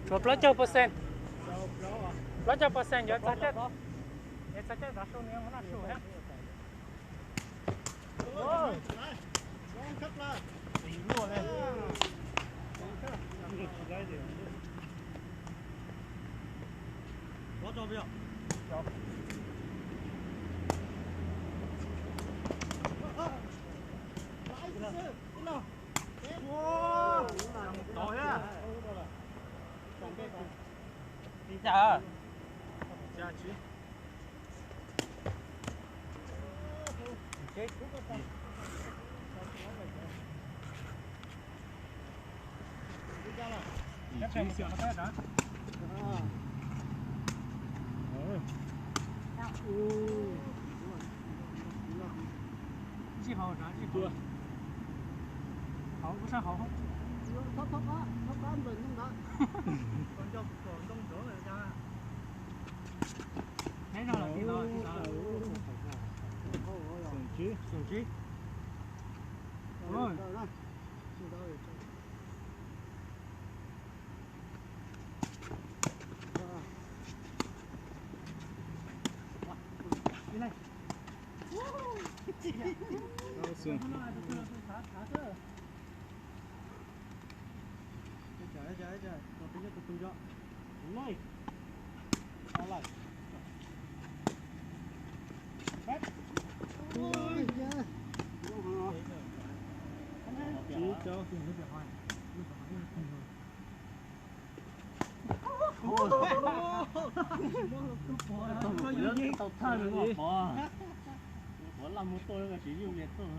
Tshuav plaub caug percent, plaub caug percent yuav txog caij, yuav txog caij ntav su nws yuav mus noj su thiab. Ntsij hauv, ntsij hauv. Hauv, sab hauv. Neb zog los tij los tij xav. Xoom tsib. Tau thawj, Pov, Pov laj mus tuaj, siv yuj li tuaj.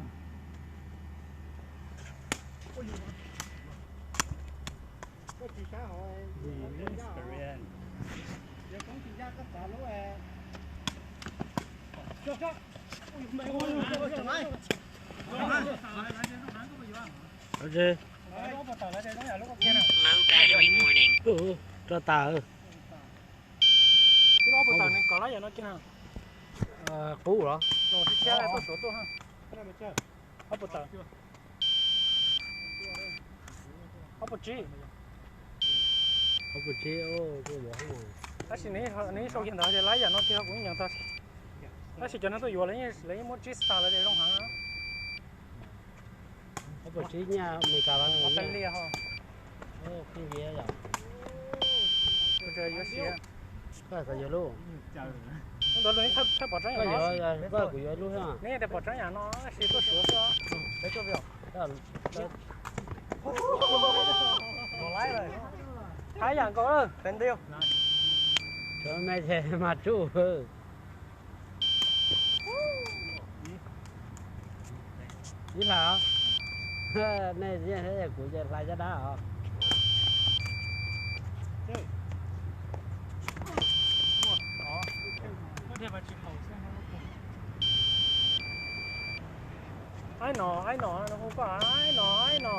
Koj tsis sab hauv, yog koob tsis ncaj koj txav lub. Rau tas. Ob puas tawm nws kom lab yam no kiag na. Qub los? Tsis tshia tuaj suav tuaj ha. Ob puas tawm? Ob puas tsib? Ob puas tsib. Tab sis nws sau kiag ntawd tias lab yam no kiag kuv nyeem tau. Tab sis cov no tuaj yuav lawv yeej muab tsib star lawv tias zoo heev. Ob puas tsib nyaj Amelikas los? Australia ho. Pheej nce yom. Yuav siav. Koj xav yuav lub? Ntawd los thaj pom tseeb yam no. Koj yuav, koj kuv yuav lub thiab. Neb tias pom tseeb yam no tab sis tuaj suav xwb. Hab yam nkaus. Cov me ces mas tsuj. Ib hlais os. Nej yeej kuv ces hlais caj dab os. Aib no, aib no, no hu koj aib no, aib no.